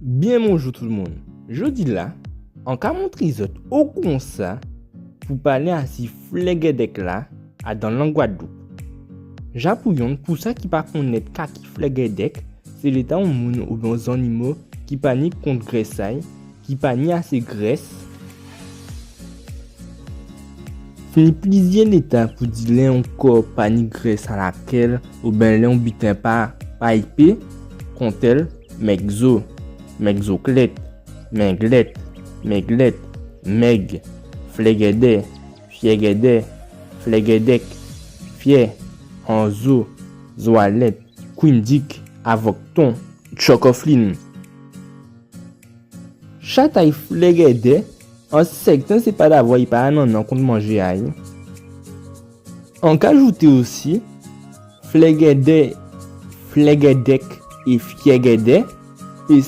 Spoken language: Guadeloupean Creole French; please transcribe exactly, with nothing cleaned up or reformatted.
Byen bonjou tout moun. Jòdi-la, an ka montré zòt o konsa pou palé asi flègèdèk-la adan lang Gwadloup. Ja pou yonn, pou sa ki pa konnèt ka ki flègèdèk, sé léta on moun oubyen on zannimo ki pa ni kont grès a'y, ki pa ni asé grès. Fini plizyè léta pou di lè on kò pa ni grès a lakèl oubyen lè on biten pa, pa épé, kontèl mèg zo, mèg zoklèt, mèglèt, mèglèt, mèg, flègèdè, fyègèdè, flègèdèk, fyè, anzo, zwalèt, kwindik, avòkton, tchòkòflin. Chat a'y flègèdè, an sèten sé pa davwa i pa nannan kont manjé a'y. An ka ajouté osi flègèdè, flègèdèk é fyègèdè, é sa